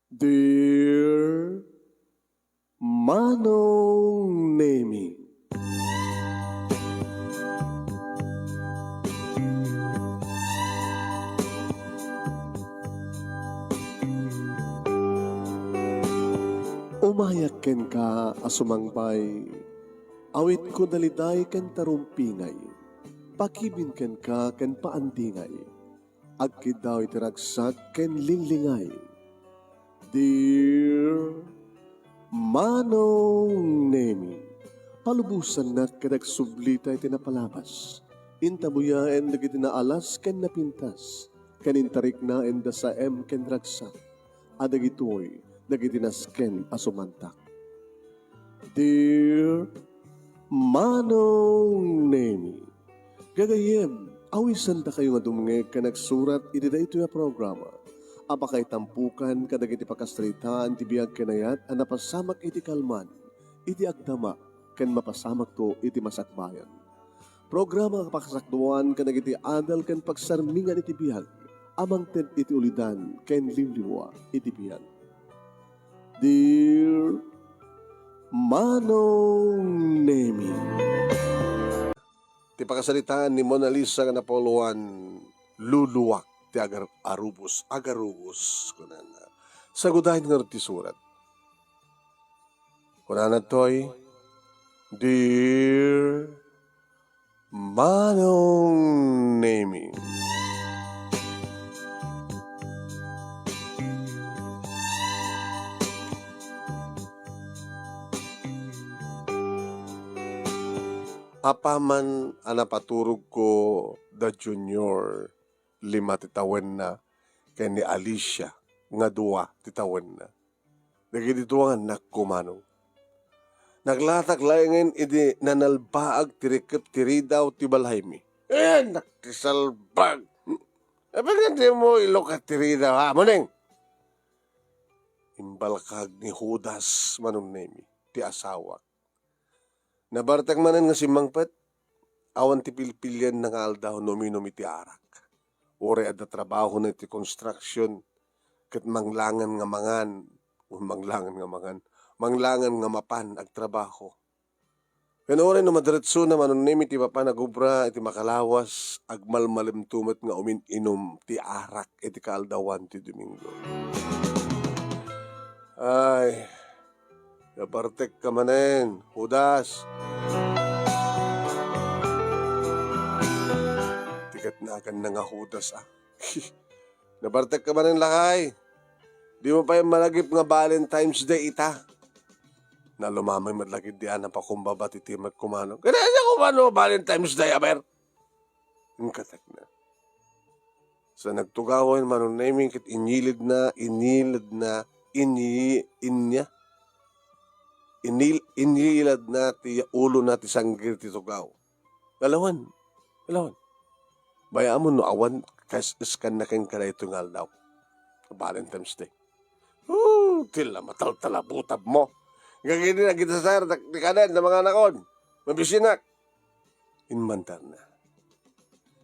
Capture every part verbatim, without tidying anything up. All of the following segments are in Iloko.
Dear Manong Nemi. Umayak kenka a sumangbay, awitko daliday ken tarumpingay, pakibin kenka ken paandingay. Agkiddaw iti ragsak ken linglingay. Dear Manong Nemi, palubosannak ket agsublita iti napalabas. Intabuyaen dagiti naalas ken napintas, ken intariknaen da saem ken ragsak. A dagitoy dagiti nasken a sumantak. Dear Manong Nemi, gagayyem, awisandakayo nga dumngeg ken agsurat iti daytoy a programa a pakaitampukan kadagiti pakasaritaan ti biag ken ayat a napasamak iti kalman, iti agdama, ken mapasamakto iti masakbayan. Programa a pakasakduan kadagiti adal ken pagsarmingan iti biag a mangted iti ulidan ken liwliwa iti biag. Dear Manong Nemi. Ti pakasaritaan ni Mona Lisa nga napauluan, "Luluak ti agar-, arubos, agarubos," kunana. Sagudayen ngarud ti surat. Kunana toy, "Dear Manong Nemi." Apaman a napaturogko da Junior, lima ti tawenna, ken ni Alicia nga dua ti tawenna. Dagiti dua nga annakko, Manong. Naglatak laengen idi nanalbaag ti rikep ti ridaw ti balaymi. Eh, nakisalbag! Apay nga dimo ilukat ti ridaw, ha, Muneng? Imbalkag ni Judas, Manong Nemi, ti asawak. Nabartek manen nga simmangpet, awan ti pilpilianna nga aldaw no uminom iti arak. Uray adda trabahona iti construction, ket manglangan nga mangan, o manglangan nga mangan, manglangan nga mapan agtrabaho. Ken uray no madiretsona, Manong Nemi, ti mapan agubra iti makalawas, agmalmalemto met nga umin-inom ti arak iti kaaldawan ti Domingo. Ay, nabartekka manen, Judas. Ti ket naganna nga Judas, a. Nabartekka manen, lakay. Dimo pay malagip nga Valentine's Day ita. Nalumamay met la ketdi a napakumbaba ti timek, Manong. Kayatna koma no Valentine's Day, aber. Inkatekna. Sa nagtugawen, Manong Nemi, ket inyilidna, inyilidna, inyi-, inya. Inil-, inyiladna ti ulona ti sanggir ti tugaw. Alawan, alawan. Bay-am no awan kas-, iskanna kenka daytoy nga aldaw. Valentine's Day. Oh, ti la mataltalabutab mo. Gagini nagidasar, dak-, di kaden, na mga anakon. Mabisinak. Inmandarna.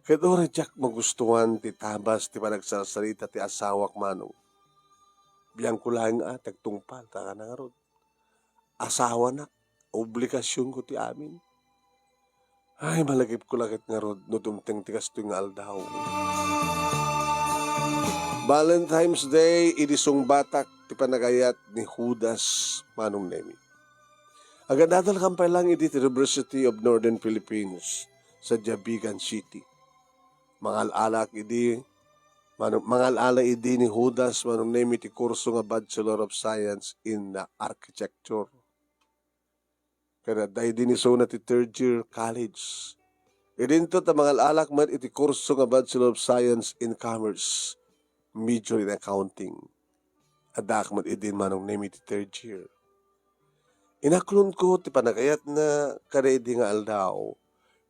Ket uray diak magustuan ti tabas ti panagsarsarita ti asawak, Manong. Biangko laeng a ti agtungpal, ta kana ngarud. Asawanak, obligasionko ti amin. Ay, malagipko la ket ngarud no dumteng ti kastoy nga aldaw. Valentine's Day, idi sungbatak ti panagayat ni Judas, Manong Nemi. Agadadalkan pay laeng idi ti University of Northern Philippines, sadiay Vigan City. Mangal-alak idi, manu-, mangal-ala idi ni Judas, Manong Nemi, ti kurso nga Bachelor of Science in Architecture. Ken adda idi ni isuna ti third year college. Idinto ta mangal-alak met iti kurso nga Bachelor of Science in Commerce, major in accounting. Addaak met idin, Manong Nemi, ti third year. Inaklonko ti panagayatna kada idi nga aldaw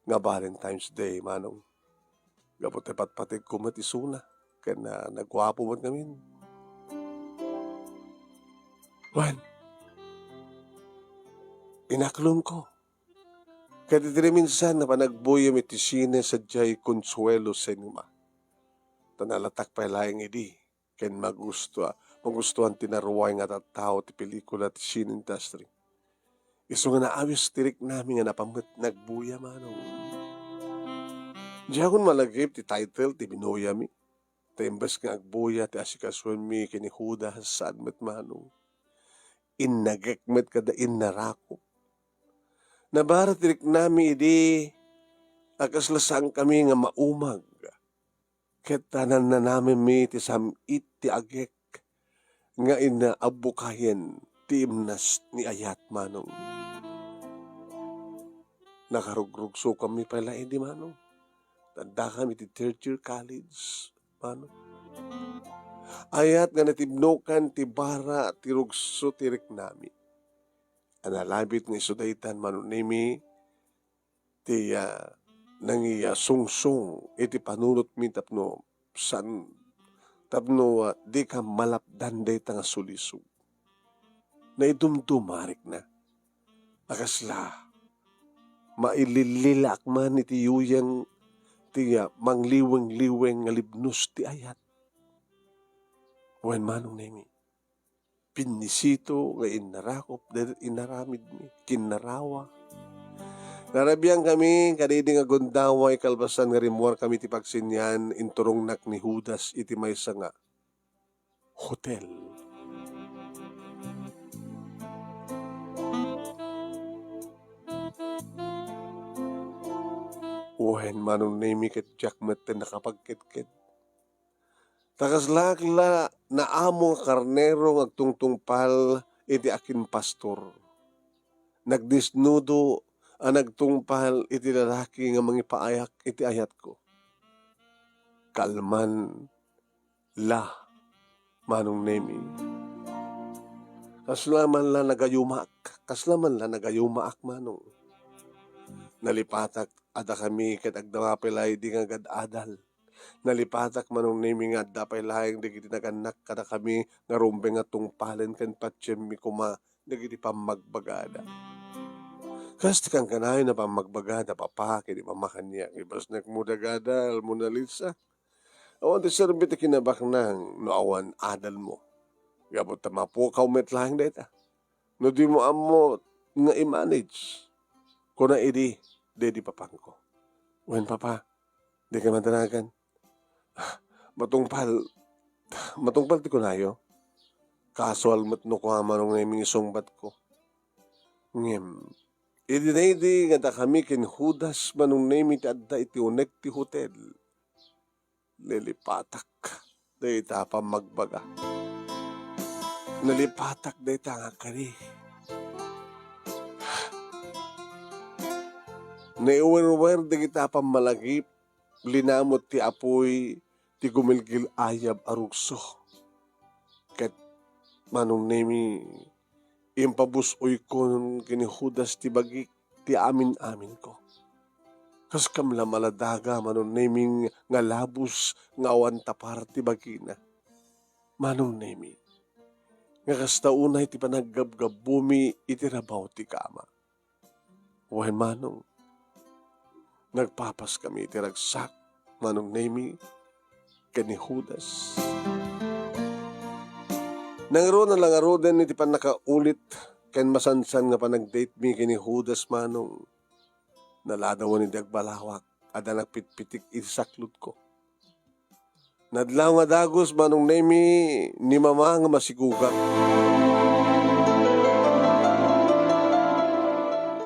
nga Valentine's Day, Manong. Gapu ta ipatpategko met isuna, ken, ah, naguapo met ngamin. Wen, inaklonko. Ket iti naminsan, napan agbuyem iti sine sadiay Consuelo Cinema. Ta nalatak pay laeng idi, ken magusto a, magustuan ti naruay nga tattao ti pelikula ti cine industry. Isu nga naawis ti riknami nga napan met nagbuya, manong. Diakon malagip ti title ti binuyami. Ta imbes nga agbuya ti asikasuenmi ken ni Judas, saan met, manong. Innagek met kada innarakop. Nabara ti riknami idi a kasla saankami nga maumag. Ket ta nannanamenmi ti sam-it ti agek nga innaabbukayen ti imnas ni ayat, manong. Nakarugrugsokanmi pay la idi, manong. Addakami ti third year college, manong. Ayat nga natibnokan ti bara ti rugso ti riknami. Analabit nga isu daytan, manong Nemi, ti, ah, nangiasungsong iti panunotmi tapno saan, tapno, ah, dika malapdan dayta nga sulisog. Naidumduma a rikna. A kasla, mailillilaak man iti yuyeng ti, ah, mangliweng-liweng nga libnos ti ayat. Wen, manong Nemi, pinnisito nga innarakop dayta inaramidmi, kinnarawa. Narabiankami kadidi nga gundaway kalpasan nga rimmuarkami ti pagsinian, inturongnak ni Judas iti maysa nga hotel. Wen, manong Nemi, ket diak metten nakapagkedked. Ta kaslaak la naamo nga karnero nga agtungtungpal iti akinpastor. Nagdisnudo a nagtungpal iti lalaki nga mangipaayak iti ayatko. Kalman la, manong Nemi. Kasla man la nagayumaak, kasla man la nagayumaak, manong. Nalipatak, addakami ket agdama pay la idi nga agad-adal. Nalipatak, manong Nemi, nga adda pay laeng dagiti nagannak kadakami nga rumbeng a tungpalen ken patienmi koma dagiti pammagbagada. Kas ti kankanayon a pammagbagada, papa, ken ni mama kaniak, ibasnekmo dagada, Mona Lisa. Awan ti serbi ti kinabaknang no awan adalmo. Gapu ta mapukaw met laeng dayta. No dimo ammo nga i-manage, kuna idi daydi papangko. Wen, papa, dika madanagan. Matungpal, matungpal ti kunayo. Kasual met no kua, manong Nemi, nga isungbatko. Ngem, idi daydi nga dakami ken Judas, manong Nemi, ti adda iti unek ti hotel, nalipatak dayta a pammagbaga. Nalipatak dayta nga kari. Naiwerwer dagita a pammalagip, linamut ti apuy ti gumilgil-ayab a rugso. Ket, manong Nemi, impabus-oykon ken ni Judas ti bagik ti amin-aminko. Kaskam la maladaga, manong Nemi, nga labus nga awan tapar ti bagina. Manong Nemi, nga kasta unay ti panaggabgabbumi iti rabaw ti kama. Wen, manong, nagpapaskami iti ragsak, manong Nemi, ken ni Judas. Nangruna la ngaruden iti pannakaulit ken masansan nga panagdatemi ken ni Judas, manong. Naladawen idi agbalawak, adda nagpitpitik iti saklotko. Nadlaw nga dagus, manong Nemi, ni mama nga masigugak.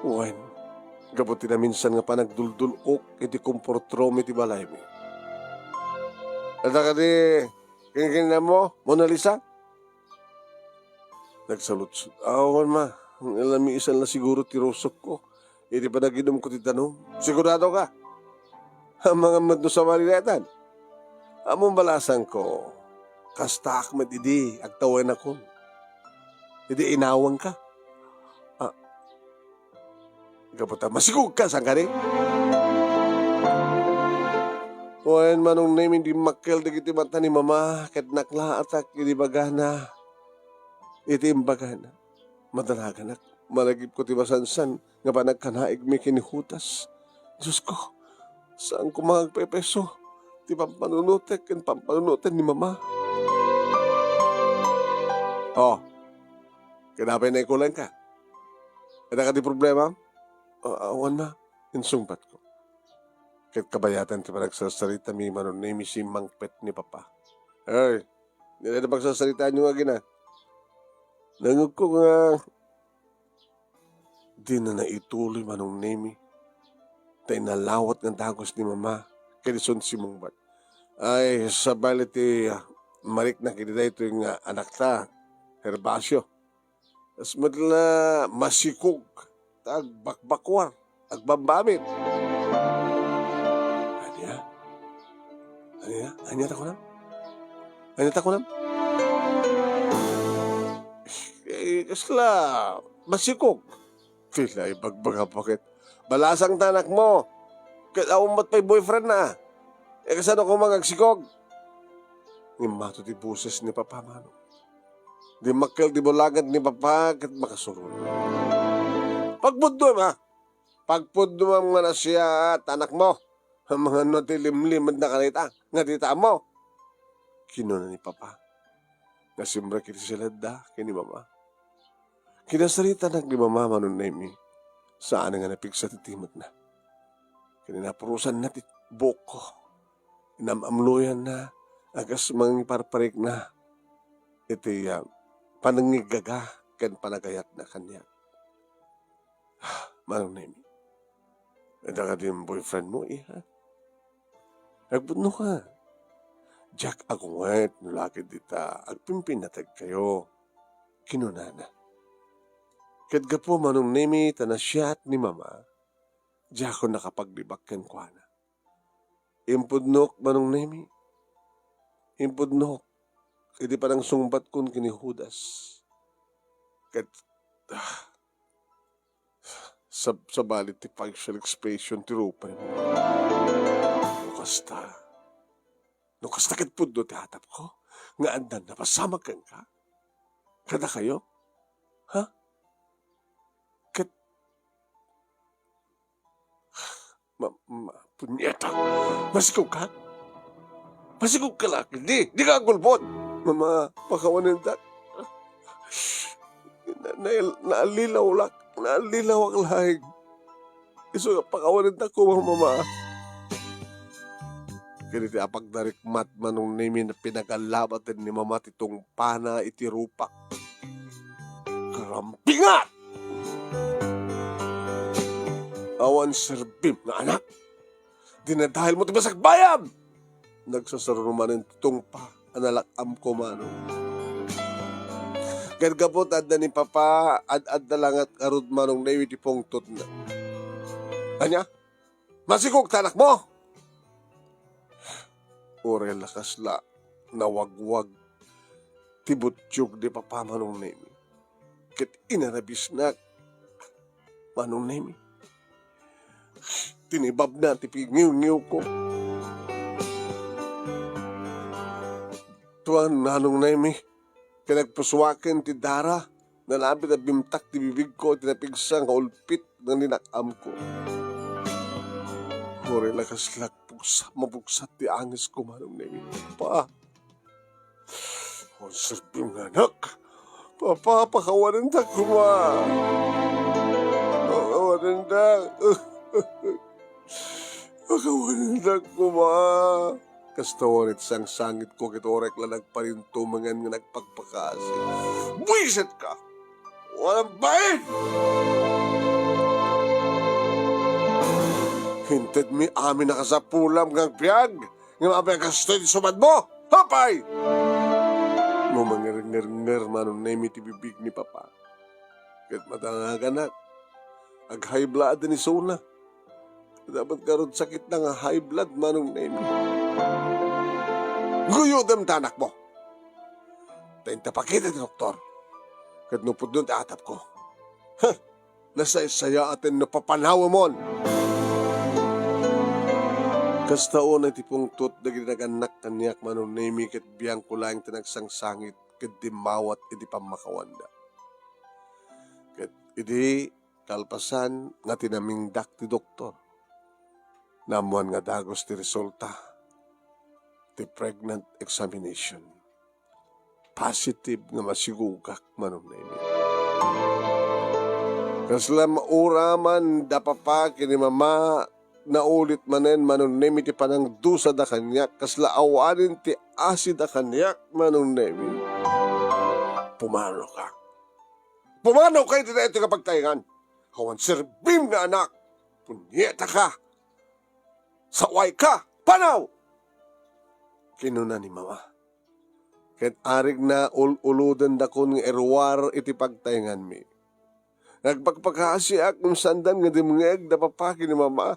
Wen, gapu ti naminsan nga panagduldul-ok iti comfort room iti balaymi. Adda kadi kinkinammo, Mona Lisa? Nagsaludsod. Awan, ma. Nalamisan la siguro ti rusokko iti panag-inumko ti danum. Sigurado ka? Amangan met no sabali daytan. Ammom balasanko, kastaak met idi agtawenakon. Idi inawangka. Ah, gapu ta masigugka, saan kadi? Wen, manong Nemi, dimmakkel dagiti mata ni mama ket naklaatak idi bagana. Iti imbagana, madanaganak, malagipko ti masansan nga panagkanaigmi ken ni Judas. Diosko, saan koma nga agpepeso ti pampanunotek ken pampanunoten ni mama. Oh, kadapay naikulanka. Adda kadi problema? Ah, awan, ma. Insungbatko. Ket kabayatan ti panagsarsarita mi Manong Nemi, simmangpet ni Papa. Ay, dina ti pagsarsaritaanyo nga agina. Nangugko nga dina naituloy Manong Nemi. Ta inalawat nga dagus ni Mama, ket isun simmungbat. Ay, sabali ti, ah, marikna iti daytoy nga anakta, Herbacio. Kas met la masikog, ta agbakbakuar, agbambamit. Ania? Ania? Ania ta kunam? Ania ta kunam? Eh, kasla masikog. Ti la ibagbagam ket balasang ta anakmo. Ket awan met pay boyfriend na. Eh, kasano koma nga agsikog? Ngem mato ti boses ni Papa Manong. Dimmakkel ti bulagan ni Papa ket makasurot. Pagpudno, ma. Pagpudno nga nasiaat, anakmo. Mangano ti limlimed na kanita, nga dita ammo? Kinuna ni Papa. Nga simrek iti siledda ken ni Mama. Kinasaritanak ni Mama Manong Nemi, saan nga napigsa ti timekna. Ken inapurosanna ti buokko. Inam-amloyanna, a kas mangiparparikna iti, ah, panangigaga ken panagayatna kaniak. Manong Nemi, adda kadi boyfriend mo, iha? Agpudno ka. Diak agunget no la ket dita agpimpinateg kayo, kinunana. Ket gapu Manong Nemi ta nasiaat ni Mama, diakon nakapaglibak kenkuana. Impudnok, Manong Nemi. Impudnok iti panangsungbatkon ken ni Judas. Ket, ah, sab-, sabali ti facial expression ti rupaymo. No kasta, no kasta ket pudno ti atapko, nga addan napasamak kenka? Kadakayo? Ha? Ket, ma-, ma-, punyeta! Masikog ka? Masikog ka la, di, di ka agulbod! Mama, pakawanen ta. Na, na, naallilaw lak, naallilawak laeng. Isu nga pakawanen ta koma, Mama. Ken iti apagdarikmat, Manong Nemi, pinagalabaten ni Mama ti tungpana iti rupak. Karampingat! Awan serbim nga anak! Dinadahil mo ti basagbayam! Nagsasaruno manen ti tungpa a nalak-amko, Manong. Ket gapu ta adda ni Papa, ad-adda la ngarud Manong Nemi ti pungtotna. Ania? Masikog ta anakmo? Uray la kasla nawagwag ti butiog ni Papa Manong Nemi. Ket inarabisnak, Manong Nemi. Tinibabna ti pingiwngiwko. Tuan, Manong Nemi, ket nagpusuaken ti dara, nalabit a bimtak ti bibigko iti napigsa nga ulpit nga ninak-amko. Uray la kaslak pugsa-, mapugsat ti angesko, Manong Nemi. Pa, Awan serbim nga anak. Papa, pakawanentak koma. Pakawanentak. Pakawanentak koma. Kasta wen iti sangsangitko ket uray la nagparintumengen nga nagpakpakasi. Buisetka! Walang bain! Intedmi amin a kasapulam nga agbiag. Ngem apay a kastoy ti sumadmo? Apay! Mumangerngernger Manong Nemi ti bibig ni Papa. Ket matangaganak, ag-high blood ni Sona. Dapat garud sakitna nga high blood, Manong Nemi. Guyodem ta anakmo. Ta inta pakita ti doktor. Ket no pudno ti atapko. Huh! Nasaysayaaten no papanawemon. Kasta unay ti pungtot dagiti nagannak kaniak Manong Nemi ket biangko laeng ti nagsangsangit ket dimmawat iti pammakawanda. Ket idi kalpasan nga tinamingdak ti doktor, naammoan nga dagus ti resulta ti pregnant examination. positive nga masigugak, Manong Nemi. Kasla mauraman da papa ken ni mama, naulit manen, Manong Nemi, ti panangdusada kaniak, kasla awanen ti asida kaniak, Manong Nemi. Pumanoka. Pumanoka iti daytoy nga pagtaengan. Awan serbim nga anak. Punyetaka. Sawayka. Panaw! Kinuna ni mama. Ket arigna ul-ulodendakon nga iruar iti pagtaenganmi. Nagpakpakaasiak ngem saandan nga dimngeg da papa ken ni mama.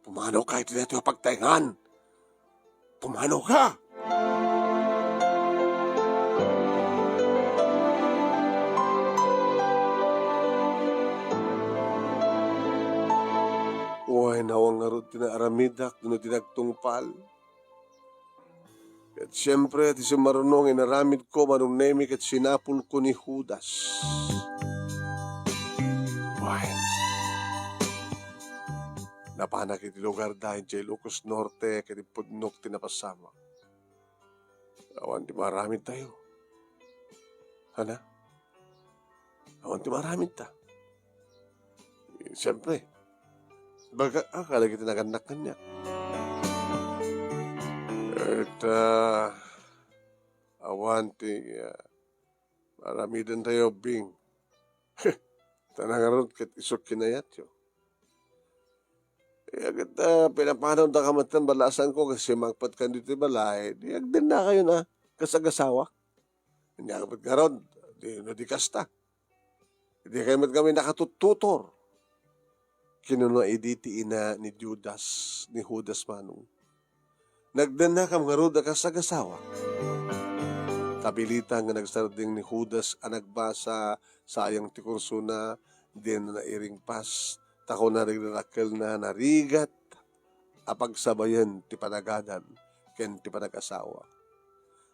Pumanoka iti daytoy a pagtaengan. Pumanoka. Uy, nawan ngarud ti naaramidak no di nagtungpal. Ket siempre, ti summaruno nga inaramidko, Manong Nemi, ket sinapulko ni Judas. Wen, napanak iti lugarda idiay Ilocos Norte ket impudnok ti napasamak. Awan ti maaramidtayo. Ana? Awan ti maaramidta. Eh, siyempre, bagak a kadagiti nagannak kaniak. Et, ah, awan ti, ah, aramidentayo, Bing. Ta nangarud ket isu kinayatyo. Eh, ket, ah, pinapanawda ka met, balasanko, ket simangpet kan ditoy balay, di agdennakayon a kas agasawak. Ania met ngarud, di, no di kasta. Dikay met ngamin nakatuttutor. Kinuna idi ti ina ni Judas, ni Judas Manong. Nagdennakam ngarud a kas agasawak. Kabilita nga nagsardeng ni Judas a nagbasa, sayang ti kursona, dina nairingpas, ta kuna dagiti dakkelna, narigat a pagsabayen ti panagadal ken ti panagasawa.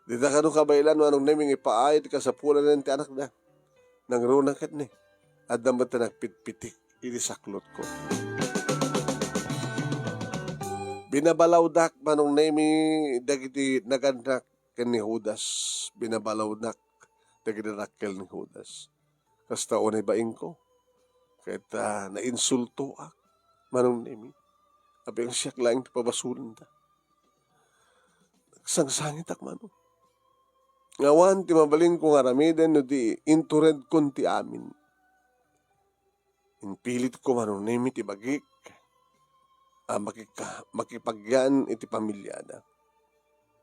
Dita kano kabaelan, Manong Nemi, nga ipaay ti kasapulanen ti anakda. Nangruna ket ni, adda met ti nagpitpitik iti saklotko. Binabalawdak, Manong Nemi, dagiti nagannak ken ni Judas. Binabalawdak dagiti dakkel ni Judas. Kasta unay baingko. Ket, ah, nainsultoak, Manong Nemi. Apay nga siak laeng ti pabasolenda. Nagsangsangitak, Manong. Awan ti mabalinko nga aramiden no di inturedkon ti amin. Impilitko, Manong Nemi, ti bagik a makika-, makipagyaan iti pamiliada.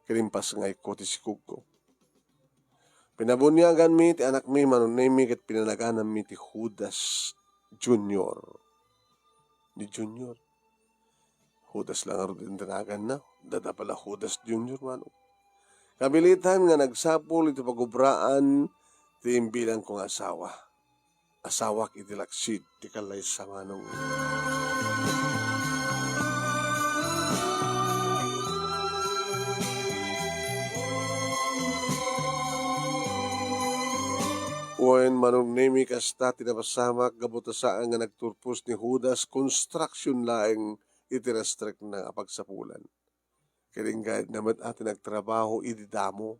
Ket impasngayko ti sikugko. Pinabuniaganmi ti anakmi, Manong Nemi, ket pinanagananmi ti Judas Junior. Ni Junior. Judas la ngarud ti naganna. Dada pala Judas Junior, Manong. Kabiletan nga nagsapul iti pagubraan ti imbilangko nga asawa. Asawak iti laksid ti kallaysa, Manong. Wen, Manong Nemi, kasta ti napasamak gapu ta saan nga nagturpos ni Judas, construction laeng iti restrekna a pagsapulan. Ket inggayna met a ti nagtrabaho idi damo.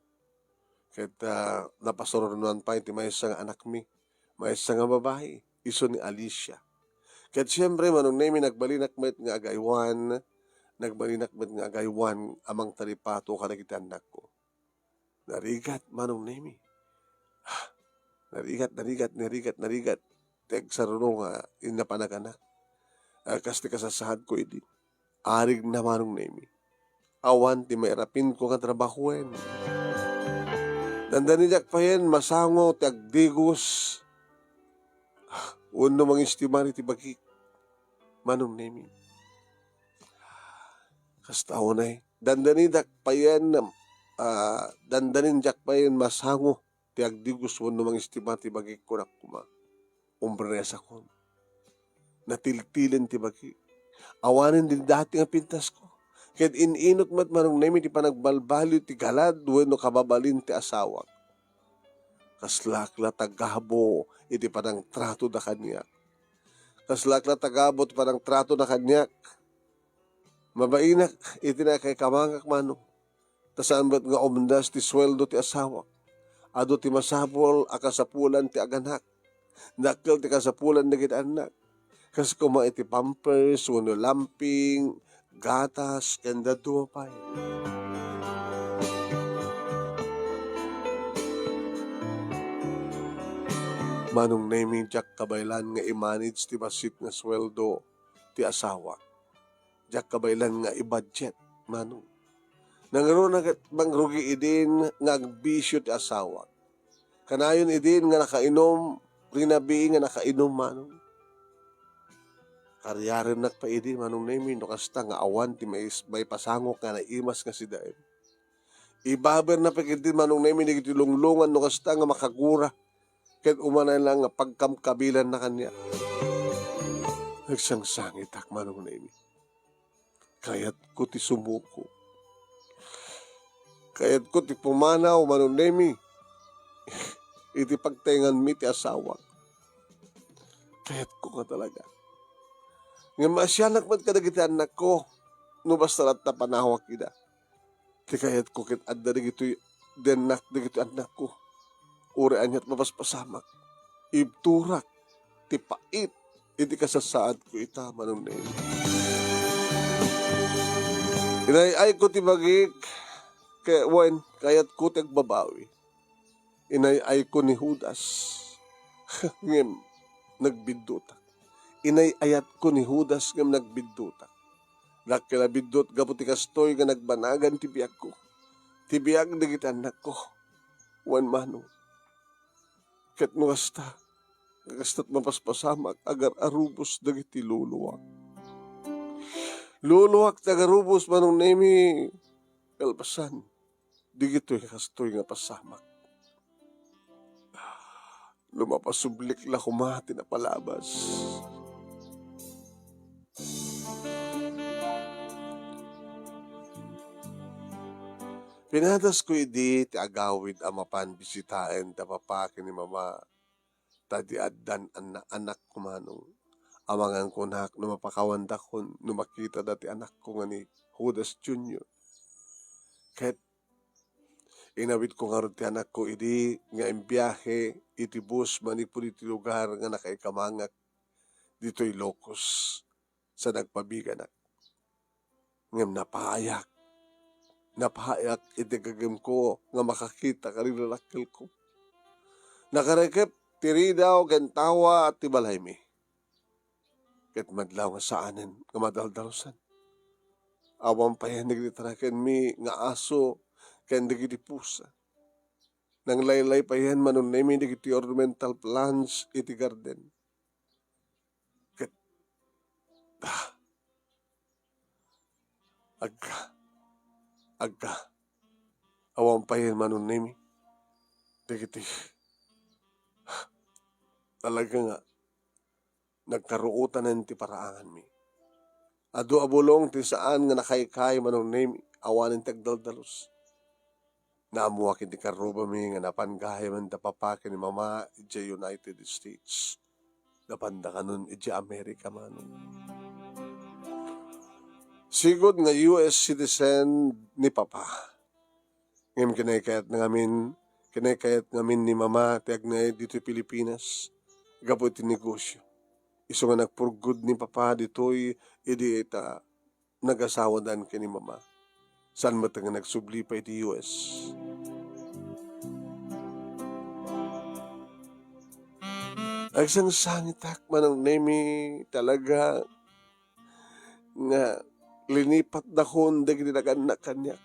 Ket, ah, napasuronan pay ti maysa nga anakmi, maysa nga babai, isu ni Alicia. Ket siempre, Manong Nemi, nagbalinak met nga agaywan, nagbalinak met nga agaywan a mangtalipato kadagiti annakko. Narigat, Manong Nemi. Narigat, narigat, narigat, narigat. Ti agsaruno nga innapanaganak. Ah, kas ti kasasaadko idi. Arigna, Manong Nemi. Awan ti mairapinko nga trabahoen. Dandani diak payen masango ti agdigos wenno mangistimar iti bagik, Manong Nemi. Kasta unay, dandani diak payen, ah, dandani diak payen masango ti agdigos wenno mangistimar ti bagik, kunak koma. Umbre, sakon. Natiltilen ti bagik. Awanen ti dati nga pintasko. Ket in-inut met, Manong Nemi, ti panagbalbaliw ti galad wenno kababalin ti asawak. Kaslak la tagabo iti panangtratoda kaniak. Kaslak la tagabo ti panangtratona kaniak. Mabainak iti nakaikamangak, Manong. Ta saan met nga umdas ti sueldo ti asawak. Adu ti masapul a kasapulan ti aganak. Dakkel ti kasapulan dagiti annak. Kas koma iti pampers wenno lamping, gatas, ken dadduma pay. Manong Nemi, diak kabaelan nga i-manage ti bassit nga sueldo ti asawak. Diak kabaelan nga i-budget, Manong. Nangruna ket mangrugi idin nga agbisio ti asawak. Kanayon idin nga nakainum, rinabii nga nakainum, Manong. Kariarennak pay idi, Manong Nemi, no kasta nga awan ti mais-, maipasangok nga naimas nga sidaem. Ibaberna pay ketdi, Manong Nemi, dagiti lunglungan no kasta nga makagura ket umanay la nga pagkamkabilanna kaniak. Nagsangsangitak, Manong Nemi. Kayatko ti sumuko. Kayatko ti pumanaw, Manong Nemi, iti pagtaenganmi ti asawak. Kayatko nga talaga. Ngem maasianak met kadagiti annakko no basta latta panawak ida. Ti kayatko ket adda dagitoy dennak dagitoy annakko. Uray aniat mapaspasamak. Ibturak ti pait iti kasasaadko ita, Manong Nemi. Inay-ayko ti bagik, ke-, wen, kayatko ti agbabawi. Inay-ayko ni Judas, ngem nagbiddutak. Inay-ayatko ni Judas, ngem nagbiddutak. Dakkel a biddut gapu ti kastoy nga nagbanagan ti biagko, ti biag dagiti annakko, wen Manong. Ket no kasta, kasto't mapaspasamak, agar-arubos dagiti luluak. Luluak ti agarubos, Manong Nemi, kalpasan dagitoy kastoy nga pasamak. Lumapasublik la koma ti napalabas. Pinadasko idi ti agawid a mapan bisitaen da papa ken ni mama, ta di addan anna-, anakko, Manong. Amangan kunak no mapakawandakon no makitada ti anakko nga ni Judas Junior. Ket inawidko ngarud ti anakko idi nga imbiahe iti bus manipud iti lugar nga nakaikamangak ditoy Ilocos sa nagpabiganak. Ngem napahayak. Napahayak iti gagimko nga makakita kadagiti dakkelko. Nakarikep ti ridaw ken tawa ti balaymi. Ket madlaw nga saanen nga madaldalusan. Awan payen dagiti tarakenmi nga aso ken dagiti pusa. Nanglaylay payen, Manong Nemi, dagiti ornamental plants iti garden. Ket, ah, agka, agka, awan payen, Manong Nemi, dagiti, talaga nga, nagkaruotanen ti paraanganmi. Adu a bulong ti saan nga nakaykay, Manong Nemi, awanen ti agdaldalus. Naammoak iti karrubami nga napan gayamen da papa ken ni mama idiay United States. Napanda kanon idiay Amerika, Manong. Sigud nga U S citizen ni papa. Ngem kinaykayatna ngamin, kinaykayat ngamin ni mama ti agnaed ditoy Pilipinas gapu iti negosyo. Isu nga nagpurgod ni papa ditoy idi ita nagasawadan ken ni mama. Saan met nga nagsubli pay iti U S. Agsangsangitak, Manong Nemi, talaga nga linipatdakon dagiti nagannak kaniak.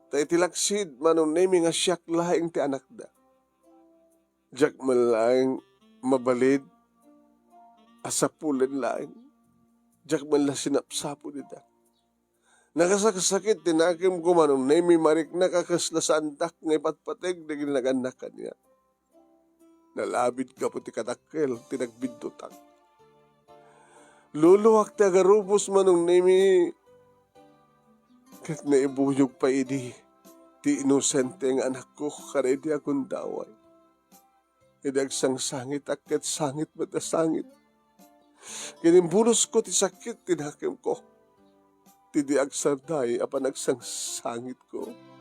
Ta iti laksid, Manong Nemi, nga siak laeng ti anakda. Diak man laeng mabalin a sapulen laeng. Diak man la sinapsapul ida. Nakasaksakit ti nakemko, Manong Nemi, mariknak a kasla saandak nga ipatpateg dagiti nagannak kaniak. Nalabid gapu ti kadakkel ti nagbiddutak. Luluak ti agarubos, Manong Nemi, ket naibuyog pay idi ti inosente nga anakko kada idi agundaway. Idi agsangsangitak ket sangit met a sangit. Kinimbulosko ti sakit ti nakemko. ti di agsardai a panagsangsangitko.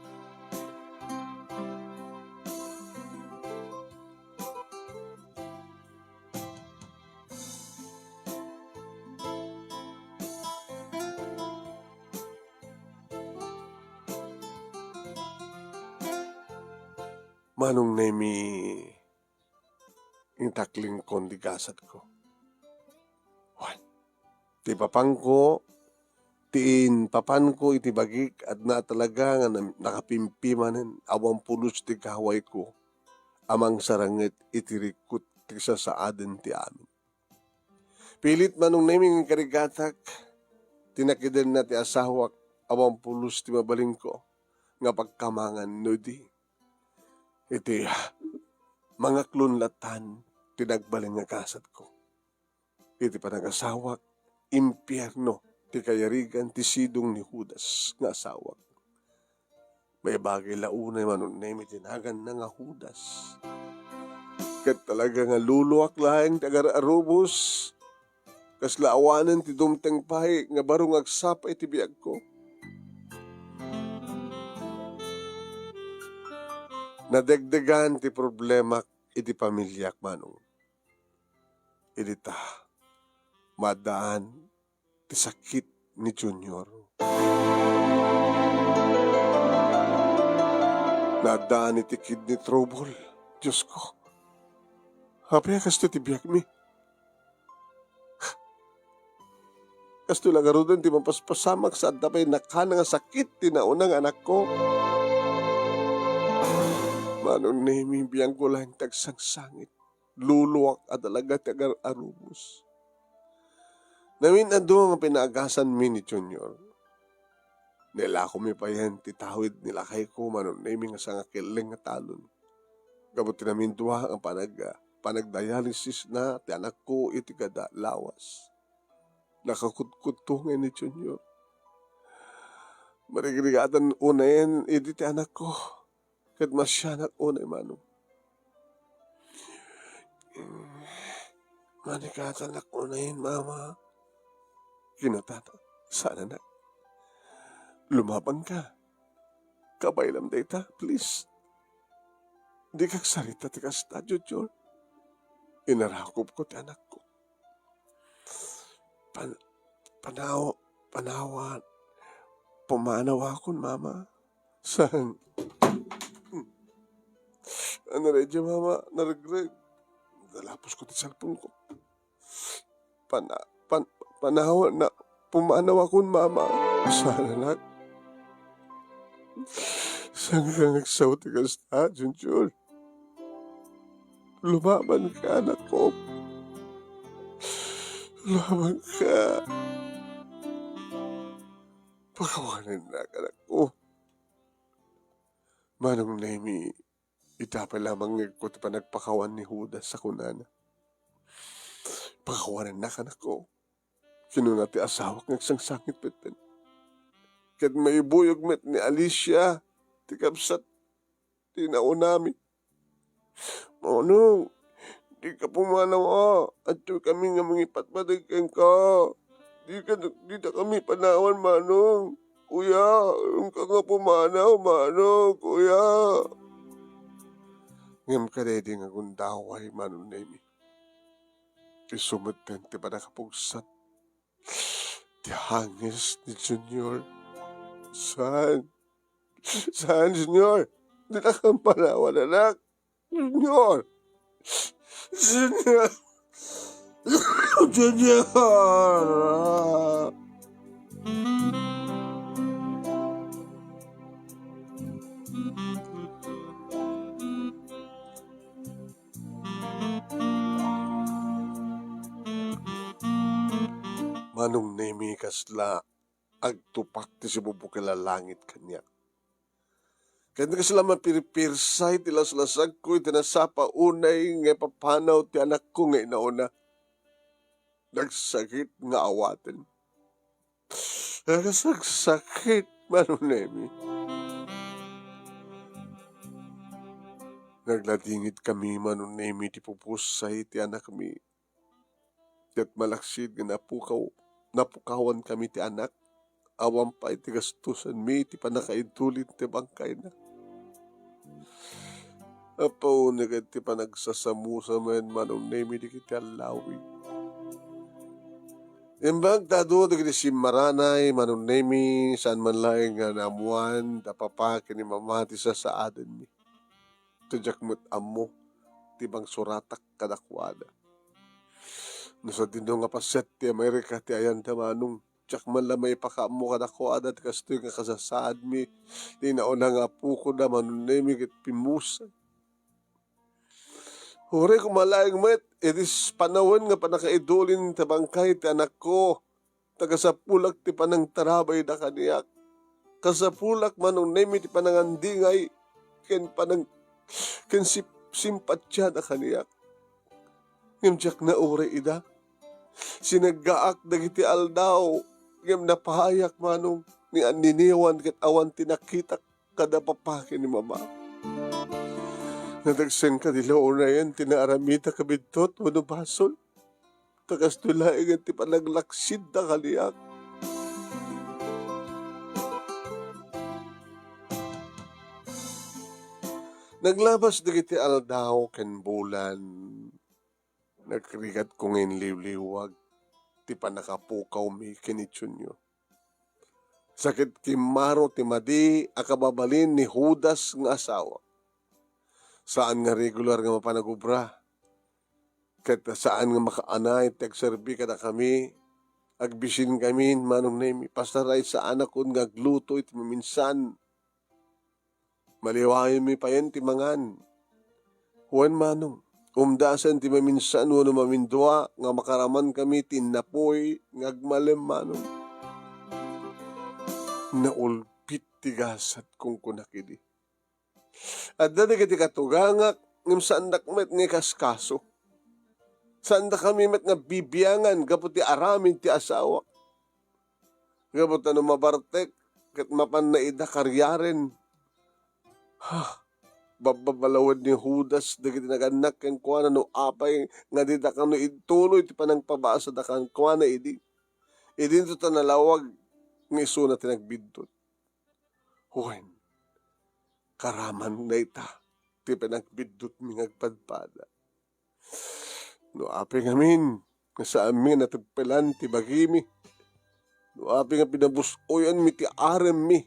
Manong Nemi, intaklingkon ti gasatko. Wen, ti papanko, ti inpapanko iti bagik, adda talaga nga nam-, nakapimpimanen, awan pulos ti gawayko a mangsaranget iti rikut ti sasaaden ti amin. Pilit Manong Nemi nga inkarigatak ti nakidenna ti asawak, awan pulos ti mabalinko nga pagkamangan no di iti mangaklon latan ti nagbalin nga gasatko. Iti panagasawak, impierno ti kayarigan ti sidong ni Judas nga asawak. Maibagay la unay Manong Nemi ti naganna nga Judas. Ket talaga nga luluak laeng ti agar-arubos. Kasla awanen ti dumteng pay nga baro nga agsapa iti biagko. Nadegdegan ti problemak iti pamiliak, Manong. Idi ta, maadaan ti sakit ni Junior. Naadaan iti kidney trouble. Diosko, apay a kastoy ti biagmi? Kastoy la ngaruden ti mapaspasamak sa adda pay nakana nga sakit ti nauna nga anakko. Manong Nemi, biangko laeng ti agsangsangit. Luluak a talaga ti agar-arubos. Namin-adu nga pinaagasanmi ni Junior. Nailakomi payen ti tawid ni lakayko Manong Nemi nga sangakelleng nga talon. Gapu ti namindua nga panag-, panagdialysisna ti anakko iti kada lawas. Nakakutkudto ngay ni Junior. Marigrigatan unayen idi ti anakko. Ket masianak unay, Manong. Manigatanak unayen, Mama. Kinatana, saan, anak. Lumabanka. Kabaylam dayta, please. Dika agsarita ti kasta, Junior. Inarakupko ti anakko. Pan-, panaw-, panawan, pumanawakon, Mama. Saan? Ano ray, Mama? Naregreg. Nalapusko ti cellphone ko. Pana-, pan-, panawan na, pumanawakon, Mama. Saan, anak? Saan ka nga agsaw ti kasta, Junjun? Lumabanka, anakko. Lumabanka. Pakawanennak, anakko. Manong Nemi, ita pay la mangngegko ti panagpakawan ni Judas a kunana, "Pakawanennak, anakko." Kinuna ti asawak nga agsangsangit metten. Ket maibuyog met ni Alicia, ti kabsat ti naunami. "Manong, dika pumanawa. Adtoy kami nga mangipatpateg kenka. Dika, dita kami panawan, Manong. Kuya, inka nga pumanaw, Manong, Kuya." Ngem kadaydi nga gundaway, Manong Nemi, isu metten ti pannakapugsat ti hangis ni Junior. Saan? Saan, Junior? Dita ka panawan, anak. Junior! Junior! Junior! Manong Nemi, kasla agtupak ti sibubukel a langit kaniak. Ken kasla mapirpirsay ti laslasagko iti nasapa unay nga ipapanaw ti anakko nga inauna. Nagsakit nga awaten. Nagsaksakit, Manong Nemi. Nagladingit kami, Manong Nemi, ti pupusay ti anakmi. Ket malaksid nga napukaw-, napukawan kami ti anak. awan pay ti gastusanmi iti pannakaidulin ti bangkayna. Apo, ni ket ti panagsasamusa met, Manong Nemi, dagiti allawig. Imbag ta adu dagiti simmaranay, Manong Nemi, saan man laeng nga naammoan da papa ken ni mama ti sasaadenmi. Ta diak met ammo ti mangsuratak kadakuada. No sadino nga pasiat ti Amerika ti ayanda, Manong, diak man la maipakaammo kadakuada ti kastoy nga kasasaadmi ti nauna nga apoko da, Manong Nemi, ket pimmusay. Uray koma laeng met, iti s-, panawen nga pannakaidulin ti bangkay ti anakko, ta kasapulak ti panangtarabayda kaniak. Kasapulak, Manong Nemi, ti panangandingay ken panang-, ken sip-, simpatiada kaniak. Ngem diak nauray ida. Sineggaak dagiti aldaw, ngem napahayak, Manong, ni anniniwan ket awan ti nakitak kada papa ken ni mama. Nadagsen kadi la unayen ti naaramidda a biddut wenno basol? Ta kastoy laengen ti panaglaksidda kaniak. Naglabas dagiti aldaw ken bulan, nagrigatko nga inliwliwag ti pannakapukawmi ken ni Junio. Sakit kimmaro ti madi a kababalin ni Judas nga asawa. Saan nga regular nga mapan agubra. Ket saan nga makaanay ti agserbi kadakami. Agbisin kami, Manong Nemi, pasaray saanakon nga agluto iti maminsan. Maliwayenmi payen ti mangan. Wen, Manong, umdasen ti maminsan wenno mamindua nga makaraman kami ti innapuy nga agmalem, Manong. Naulbit ti gasat, kunkunak idi. Adda dagiti katugangak, ngem saandak met nga ikaskaso. Saandakami met nga bibiangan gapu ti aramid ti asawak. Gapu ta no mabartek, ket mapanna ida kariaren. Ha, babbabalawen ni Judas dagiti nagannak kenkuana no apay nga dida kano intuloy ti panangpabasada kenkuana idi. Idinto ta nalawag nga isuna ti nagbiddut. Wen, karaman dayta ti panagbiddutmi nga agpadpada. No apay ngamin nga saanmi nga nateppelan ti bagimi, no apay nga pinabus-oyanmi ti aremmi,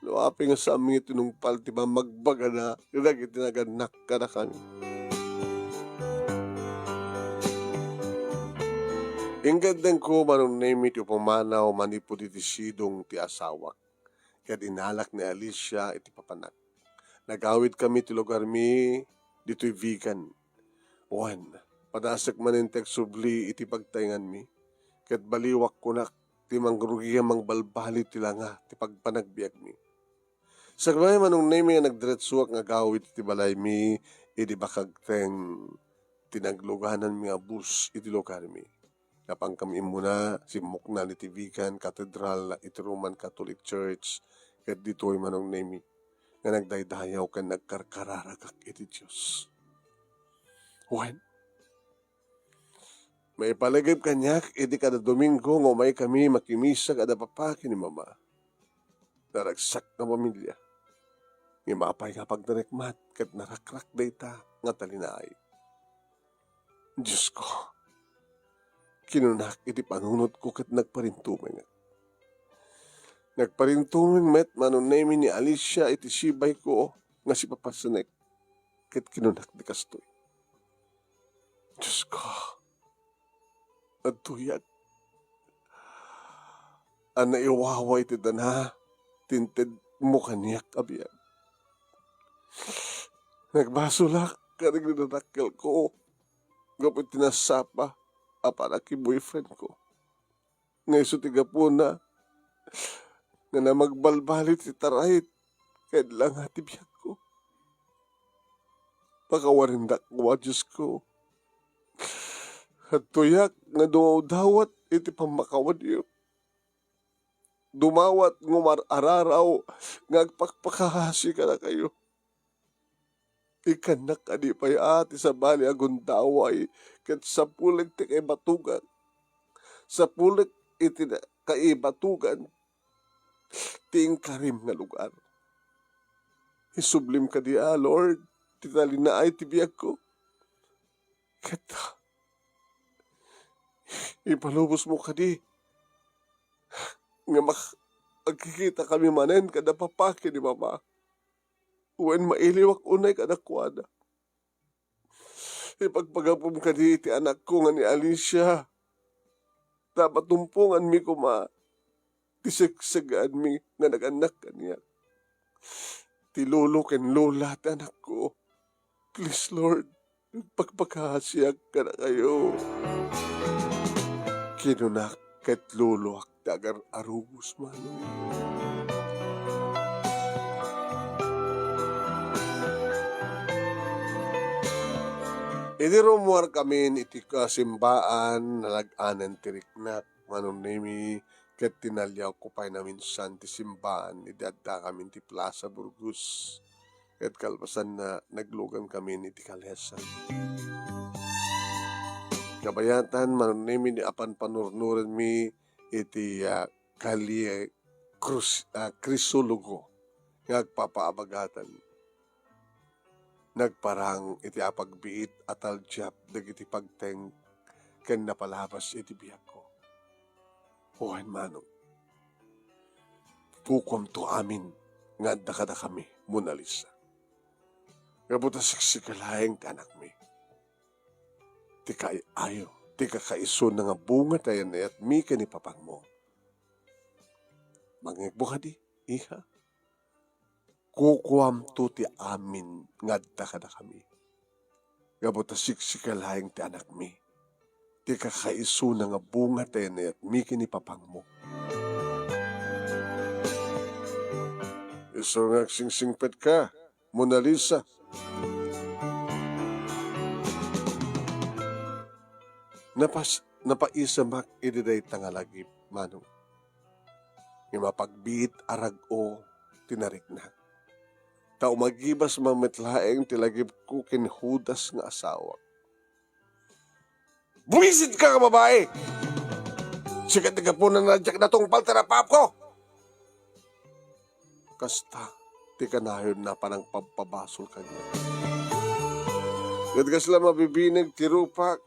no apay nga saanmi nga tinungpal ti pammagbagana kadagiti nagannak kadakami. Inggandengko, Manong Nemi, ti pumanaw manipud iti sidong ti asawak. Ket inalak ni Alicia iti papanak. Nagawidkami ti lugarmi ditoy Vigan. Wen, padasek manen ti agsubli iti pagtaenganmi, ket baliwak kunak ti mangrugi a mangbalbali ti langa ti pagpanagbiagmi. Sakbay, Manong Nemi, nga nagdiretsoak nga agawid iti balaymi idi bakagteng ti naglugananmi nga bus iti lugarmi. Napankami immuna, simmuknan iti Vigan Cathedral iti Roman Catholic Church, ket ditoy, Manong Nemi, nga nagdaydayaw ken nagkarkararagak iti Dios. Wen, maipalagip kaniak idi kada Domingo nga umaykami makimisa kada papa ken ni mama. Naragsak nga pamilia. Ngem apay nga pagdarikmat ket narakrak dayta nga talinaed. Diosko, kinunak iti panunotko ket nagparintumeng. Nagparintumeng met, Manong Nemi, ni Alicia iti sibayko nga sipapasenek, ket kinunak di kastoy, Diosko, adtoyak a naiwawa iti dana ti intedmo kaniak a biag. Nagbasolak kadagiti nadakkelko gapu iti nasapa a pannaki-boyfriendko. Nga isu ti gapuna nga namagbalbali ti taray ken langa ti biagko. Pakawarindak koma, Diosko. Adtoyak nga dumawdawat iti pammakawanyo. Dumawat nga umar-araraw nga agpakpakasi kadakayo. Ikkannak kadi pay a ti sabali a gundaway ket sapulek ti kaibatugan. Sapulek iti na-, kaibatugan ti inkarim nga lugar. Isublim kadi a, Lord, ti talinaay ti biagko. Ket ipalubosmo kadi nga mak-, agkikitakami manen kada papa ken ni mama. Wen mailiwak unay kadakuada. Ipagpagapum kadi ti anakko nga ni Alicia. Ta matumponganmi koma ti seksagaanmi nga nagannak kaniak. Ti lolo ken lola ti anakko. Please, Lord, agpakpakaasiak kadakayo. Kinunak ket loloak ti agar-arubos, Manong. Idi rummuarkamin iti kasimbaan, nalag-anen ti riknak, Manong Nemi, ket tinaliawko pay naminsan ti simbaan idi addakamin ti Plaza Burgos. Ket kalpasanna, naglugankamin iti kalesan. Kabayatan, Manong Nemi, ni apan panurnurenmi iti, ah, Calle Cruz-, ah, Crisologo nga agpapaabagatan. Nagparang iti apagbiit a taldiap dagiti pagteng ken napalabas iti biagko. Wen, Manong, kukuamto amin nga adda kadakami, Mona Lisa. Gapu ta siksika laeng ti anakmi. Ti kaay-ayo, ti kakaisuna nga bunga ti ayat-ayatmi ken ni papangmo. Mangngegmo kadi, iha? Kukuamto ti amin nga adda kadakami. Gapu ta siksika laeng ti anakmi, ti kakaisuna nga bunga ti ayat-ayatmi ken ni papangmo. Isu nga agsingsingpetka, Mona Lisa. Napas-, napaisemak idi dayta nga lagip, Manong. Nga mapagbiit a rag-o ti nariknak. Ta umagibasman met laeng ti lagipko ken Judas nga asawak. Buisitka nga babai! Sika ti gapuna nga diak natungpal ti napaapko! Kasta ti kanayonna a panangpabpabasol kaniak. Ket kasla mabibineg ti rupak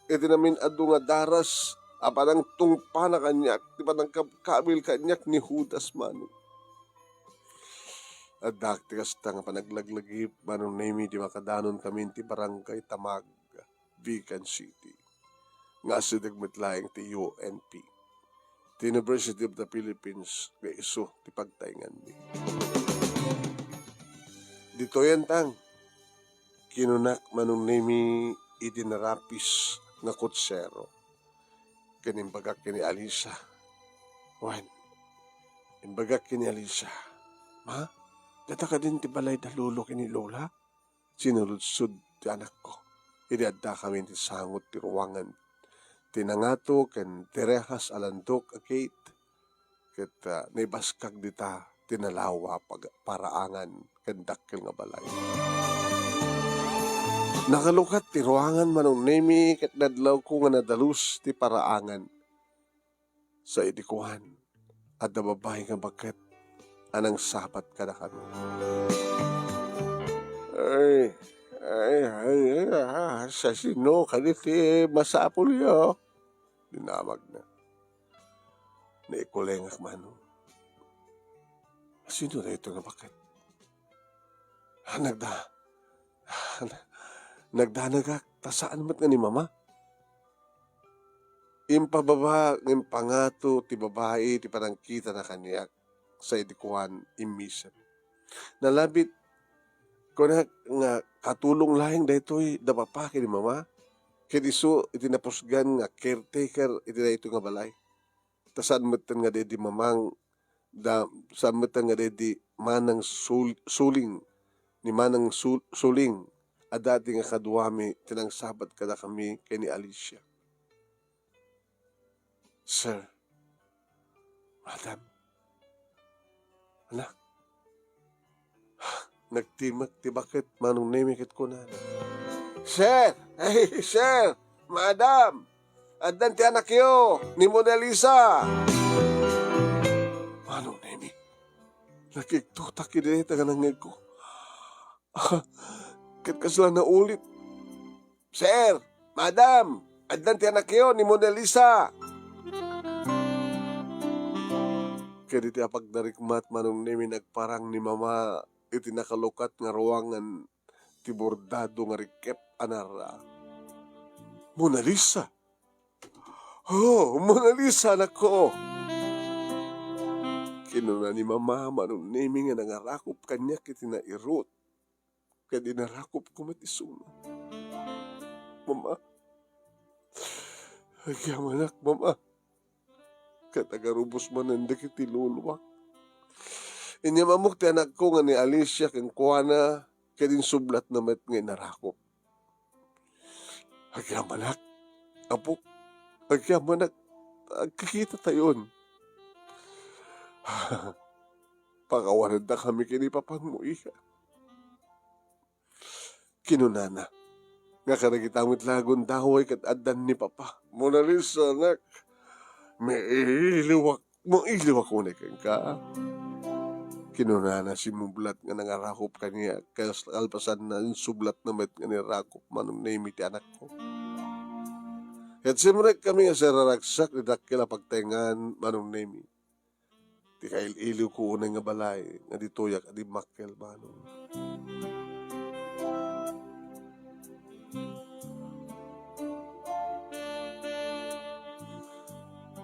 iti namin-adu nga daras a panangtungpana kaniak, ti panangkabkabil kaniak ni Judas, Manong. Addaak ti kasta nga panaglaglagip, Manong Nemi, idi makadanon kami iti Barangay Tamag, Vigan City, nga asideg met laeng ti U N P, ti University of the Philippines, nga isu ti pagtaenganmi. Ditoyen, Tang, kinunak, Manong Nemi, iti narapis nga kutsero. Ken imbagak ken ni Alisa. Wen, imbagak ken ni Alisa, "Ma, data kadin ti balay da lolo ken ni lola?" Sinulodsod ti anakko. Idi addakami iti sango ti ruangan ti nangato ken ti rehas a landok a gate, ket, ah, naibaskag dita ti nalawa pag-, paraangan ken dakkel nga balay. Nakalukat ti ruangan, Manong Nemi, ket nadlawko nga nadalus ti paraangan. Sa idi kuan, adda babai nga baket a nangsabat kadakami. "Ay, ay, ay, ah, sa sino kadi ti masapulyo?" dinamagna. Naikulengak, Manong. "Sino daytoy nga baket?" Nagda-, nagdanagak, ta saan met nga ni Mama. Impababa ngem impangato ti babai ti panangkitana kaniak, sa idi kuan, immisem. Nalabit, kunak nga katulong laeng daytoy da Papa ken ni Mama, ket isu iti napusgan nga caretaker iti daytoy nga balay. Ta saan metten nga daydi Mamang da, saan metten nga daydi Manang Sul-, Suling, ni Manang Sul-, Suling, a dati nga kaduami ti nangsabat kadakami ken ni Alicia. Sir, Madam, anak, nagtimek ti baket, Manong Nemi, ket kunana, "Sir! Ay, sir! Madam! Addan ti anakyo, ni Mona Lisa!" Manong Nemi, Nakigtutak idi dayta nga nangngegko. Ket kasla naulit, "Sir, madam, addan ti anakyo, ni Mona Lisa." Ket iti apagdarikmat, Manong Nemi, nagparang ni Mama iti nakalukat nga ruangan ti bordado nga rikep a narra. "Mona Lisa?" "Oh, Mona Lisa, anakko!" kinuna ni Mama, Manong Nemi, nga nangarakop kaniak iti nairut. Ket inarakopko met isuna. "Mama, agyamanak, Mama." Ket agarubos manen dagiti luluak. Inyam-ammok ti anakko nga ni Alicia kenkuana, ket insublatna met nga inarakop. "Agyamanak, apok, agyamanak, agkikitatayon. Pakawanendakami ken ni Papang Muiha," kinunana. Nga kadagita met la a gundaway ket addan ni Papa. "Mona Lisa, anak, mailiwak, mailiwak unay kenka," kinunana simmublat nga nangarakop kaniak, kas-, kalpasanna, insublatna met nga nirakop, Manong Nemi, ti anakko. Ket simrekkami nga siraragsak ti dakkel a pagtaengan, Manong Nemi. Ti kail-iliwko unay nga balay nga ditoyak a dimmakkel, Manong.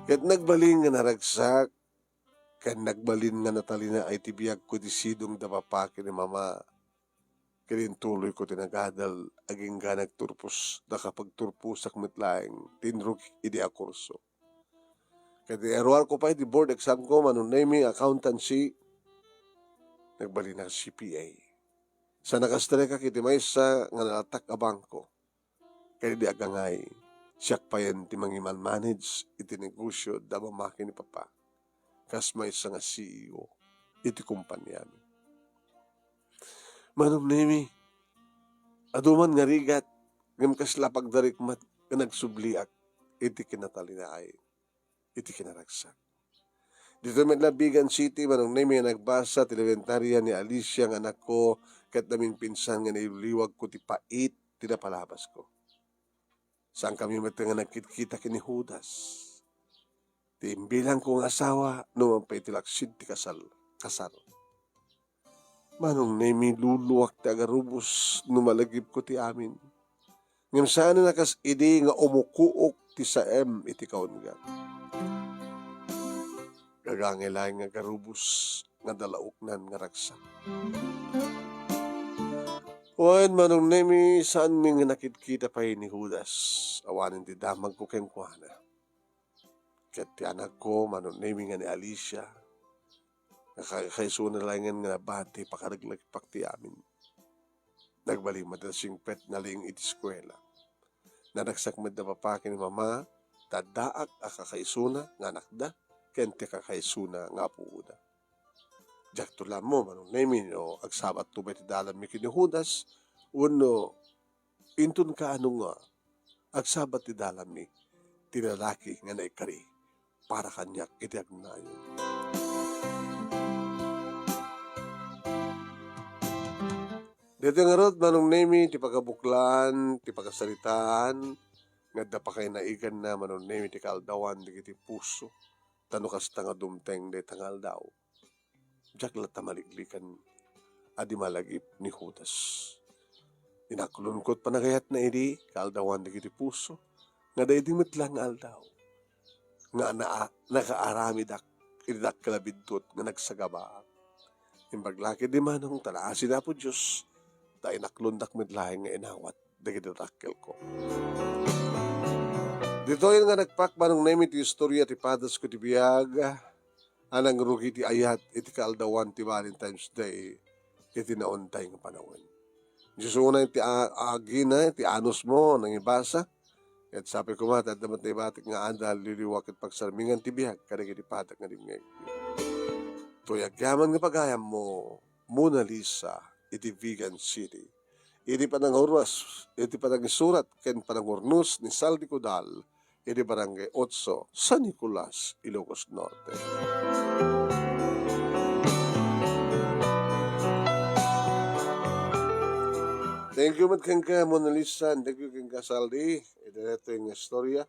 Ket nagbalin nga naragsak, ken nagbalin nga natalinaay ti biagko iti sidong da Papa ken ni Mama. Ket intuloyko ti nagadal, agingga nagturpos, nakapagturposak met laeng ti inrugik idi a kurso. Ket iruarko pay ti board examko, Manong Nemi, accountancy, nagbalin a C P A. Sa nakastrikak iti maysa nga nalatak a bangko. Ket idi agangay, siak payen ti mangimanmanage iti negosio da Mama ken ni Papa, kas maysa nga C E O iti kompaniami. Manong Nemi, adu man nga rigat, ngem kasla pagdarikmat nga nagsubliak iti kinatalinaay iti kinaragsak. Ditoy met la Vigan City, Manong Nemi, a nagbasa ti lebentaria ni Alicia nga anakko ket naminpinsan nga nailiwliwagko ti pait ti napalabasko. Saankami met nga nagkitkita ken ni Judas. Ti imbilangko nga asawa, numan pay iti laksid ti kasal-, kasar. Manong Nemi, luluak ti agarubos no malagipko ti amin. Ngem saanen a kas idi nga umukuok ti saem iti kaunggat. Gagangay laeng nga agarubos nga dalaoknan nga ragsak. Wen, Manong Nemi, saanmi nga nakitkita pay ni Judas. Awanen ti damagko kenkuana. Ket ti anakko, Manong Nemi, nga ni Alicia, nga kakaisuna laengen nga nabati, pakaraglagipak ti amin. Nagbalin met a singpet naliing iti eskuela. Naragsak met da Papa ken ni Mama, ta addaak a kakaisuna nga anakda, ken ti kakaisuna nga apoda. Diakto la ammo, Manong Nemi, no agsabatto pay ti dalanmi ken ni Judas, wenno inton kaano nga agsabat ti dalanmi ti lalaki nga naikari para kaniak iti agnayon. Daytoy ngarud, Manong Nemi, ti pagabuklan, ti pagasaritaan, nga adda pakainaiganna, Manong Nemi, ti kaaldawan dagiti puso, ta no kasta nga dumteng dayta nga aldaw, diak latta maliklikan a di malagip ni Judas. Inaklonko ti panagayatna idi kaaldawan dagiti puso, nga daydi met la nga aldaw nga na-, nakaaramidak iti dakkel a biddut nga nagsagabaak. Imbag la ketdi, Manong, ta naasi ni Apo Dios, ta inaklondak met laeng nga inawat dagiti dakkelko. Ditoy nga nagpakmanong Nemi ti istorya ti padasko ti biag a nangrugi ti ayat iti kaaldawan ti Valentine's Day iti naunday nga panawen. Dios unay ti a-, agina ti anusmo nangibasa, ket sapay koma ta adda met naibatik nga adal, liliwa ket pagsarmingan ti biag kadagiti padak nga dimngeg. Toy agyaman nga pagayammo, Mona Lisa, iti Vigan City. Iti pananguras-, iti panangisurat ken panangurnos ni Saldi Codal, iti Barangay Otso, San Nicolas, Ilocos Norte. Thank you met kenka, Mona Lisa, and thank you kenka, Saldi. Iti daytoy nga istorya.